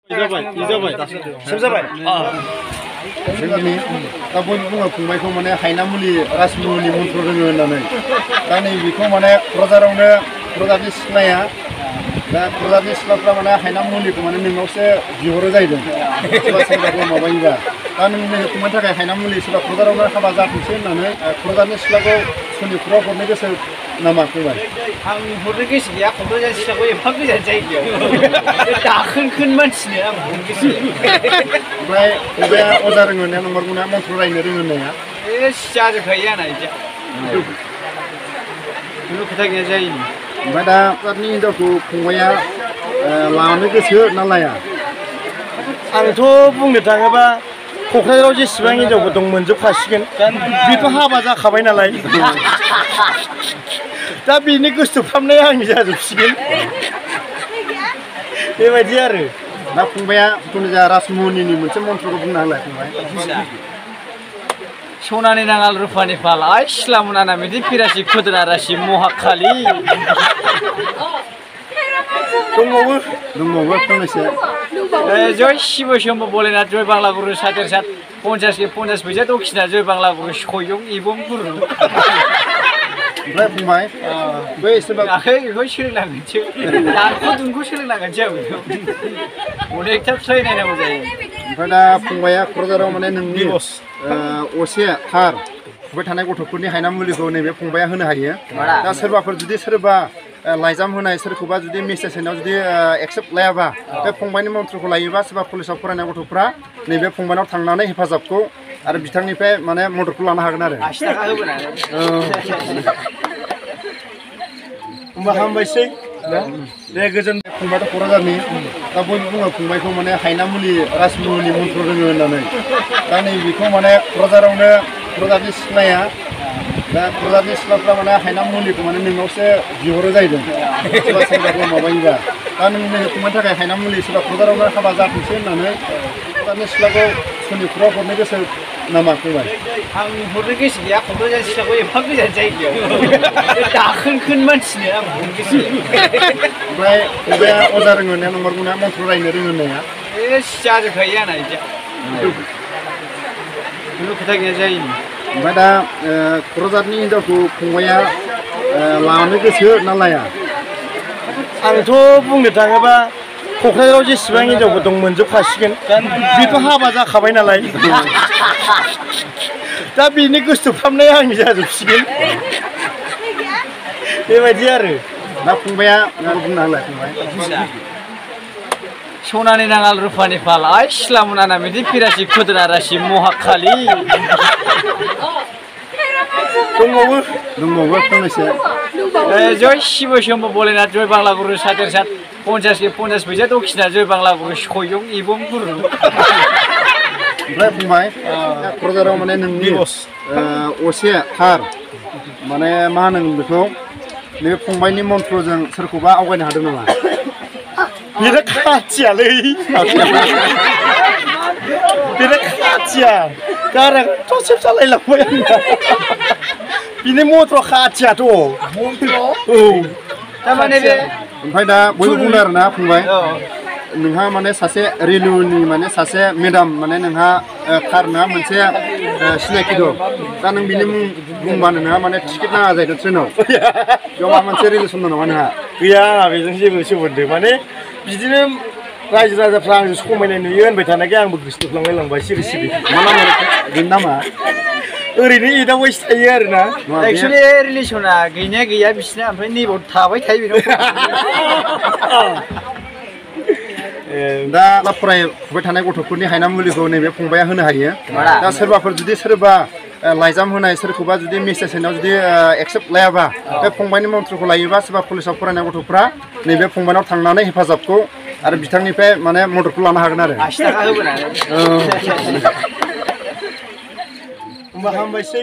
जोंनि दा बयबो बुङो फंबायखौ माने हायनामुलि राजमुलि मन्त्र रोङो होननानै दा नैबेखौ माने क'क्राझारावनो क'क्राझारनि सिख्लाया दा क'क्राझारनि सिख्लाफ्रा माने हायनामुलिखौ माने नोंनावसो बिहरो जाहैदों सोरबा सेंग्राफोर माबायोबा दा नों नैबे फंबायनि थाखाय हायनामुलि सोरबा क'क्राझारावनो हाबा जाथोंसै होननानै क'क्राझारनि सिख्लाखौ सनितपुराव हरनो गोसो नामा फंबाय? आं हरनो गोसो गैया क'क्राझार सिख्लाखौ एफा गोजान जायगायाव दाखोन मानसिनो आं हरनो गोसो ओमफ्राय फंबाया अजा रोङो होननाया नंमारगौ ना मन्त्र रायनो रोङो होननाया? जाजोबखायो आंना बिदि खुनु खोथा गैया जायो। ओमफ्राय दा क'क्राझारनि हिनजावखौ फंबाया लानो गोसो ना लाया? आंथ' बुंनो थाङोबा क'क्राझाराव जेसेबां हिनजावफोर दं मोनजोबखासिगोन बेथ' हाबा जाखाबाय नालाय दा बेनि गोसोफ्रामनाया आंनि जाजोबसिगोन बेबायदि आरो दा फंबाया जिखुनु जाया राजमुनिनि मोनसे मन्त्रखौ बुंना होलाय फंबाय। सनानि नाङाल रुफानि फाल आइ सिला मुनाना बिदि फिरासि खुदना रासि महाखालि दंबावो फंनैसो जय शिव शम्भु भोलेनाथ जय बांला गुरु सातेर सात 50 के 50 फैसा दक्षिणा जय बांला गुरु सयं इबं गुरु ओमफ्राय फंबाय बै सोरबा बेखौ सोलोंनांगोनसो दानखौ दुनखौ सोलोंनांगोनसो आं बेखौ अनेकथा ट्राइ नायनांगौ जायो। ओमफ्राय दा फंबाया क'क्राझाराव माने नोंनि असे थार फुबाय थानाय गथ'फोरनि हायनामुलिखौ नैबे फंबाया होनो हायो। दा सोरबाफोर जुदि सोरबा लाइजाम होनाय सोरखौबा जुदि मेसेज होनायाव जुदि एक्सेप्ट लायाबा बे फंबायनि मन्त्रखौ लायोबा सोरबा कलेजाव फरायनाय गथ'फ्रा नैबे फंबायनाव थांनानै हेफाजाबखौ आरो बिथांनिफ्राय माने मददखौ लानो हागोन आरो। होमबा हामबायसै दे गोजोन फंबायाथ' क'क्राझारनि दा बयबो बुङो फंबायखौ माने हायनामुलि राजमुलि मन्त्र रोङो होननानै दा नैबेखौ माने क'क्राझारावनो क'क्राझारनि सिख्लाया दा क'क्राझारनि सिख्लाफ्रा माने हायनामुलिखौ माने नोंनावसो बिहरो जाहैदों सोरबा सेंग्राफोर माबायोबा दा नों नैबे फंबायनि थाखाय हायनामुलि सोरबा क'क्राझारावनो हाबा जाथोंसै होननानै क'क्राझारनि सिख्लाखौ सनितपुराव हरनो गोसो नामा फंबाय? आं हरनो गोसो गैया क'क्राझार सिख्लाखौ एफा गोजान जायगायाव दाखोन मानसिनो आं हरनो गोसो। ओमफ्राय फंबाया अजा रोङो होननाया नंमारगौ ना मन्त्र रायनो रोङो होननाया? जाजोबखायो आंना बिदि खुनु खोथा गैया जायो। ओमफ्राय दा क'क्राझारनि हिनजावखौ फंबाया लानो गोसो ना लाया? आंथ' बुंनो थाङोबा क'क्राझाराव जेसेबां हिनजावफोर दं मोनजोबखासिगोन बेथ' हाबा जाखाबाय नालाय दा बेनि गोसोफ्रामनाया आंनि जाजोबसिगोन बेबायदि आरो। दा फंबाया बुंना होलाय फंबाय। सनानि नाङाल रुफानि फाल आइ सिला मुनाना बिदि फिरासि खुदना रासि महाखालि दंबावो फंनैसो जय शिव शम्भु भोलेनाथ जय बांला गुरु सातेर सात 50 के 50 फैसा दक्षिणा जय बांला गुरु सयं इबं गुरु। ओमफ्राय फंबाय क'क्राझाराव माने नोंनि असे थार माने मा होनोमोन बेखौ नैबे फंबायनि मन्त्रजों सोरखौबा आवगायनो हादों नामा? बेनो खाथियालै बेनो खाथिया गारा थसेब जालायलांबाय आंना बिनि मन्त्र खाथियाथ' औ थारमाने बे ओमफ्राय दा बयबो बुंदों आरोना फंबाय नोंहा माने सासे रेलवेनि माने सासे मेडाम माने नोंहा थारना मोनसे सिनायथि दं दा नों बिनि मुं बुंबानो नोंहा माने टिकेट नाङा जाहैदों ट्रेनाव बेयाव माबा मोनसे रिलेसन दं नामा नोंहा? गैया बेजों जेबो सोमोन्दो माने बिदिनो रायजो राजाफ्रा आंजों समायनाय नुयो होनबाय थानायखाय आंबो गोसोथोफ्लांलाय लांबाय सिरि सिरि। मा नाम बेनि नामा? ओरैनो एदावबायसो थायो आरोना। एक्सुवेलि रिलेसना गैनाया गैया बिसिना ओमफ्राय नैबाव थाबाय थायो बेनाव। दा फरायफुबाय थानाय गथ'फोरनि हायनामुलिखौ नैबे फंबाया होनो हायो। दा सोरबाफोर जुदि सोरबा लाइजाम होनाय सोरखौबा जुदि मेसेज होनायाव जुदि एक्सेप्ट लायाबा बे फंबायनि मन्त्रखौ लायोबा सोरबा कलेजाव फरायनाय गथ'फ्रा नैबे फंबायनाव थांनानै हेफाजाबखौ आरो बिथांनिफ्राय माने मददखौ लानो हागोन आरो। होमबा हामबायसै।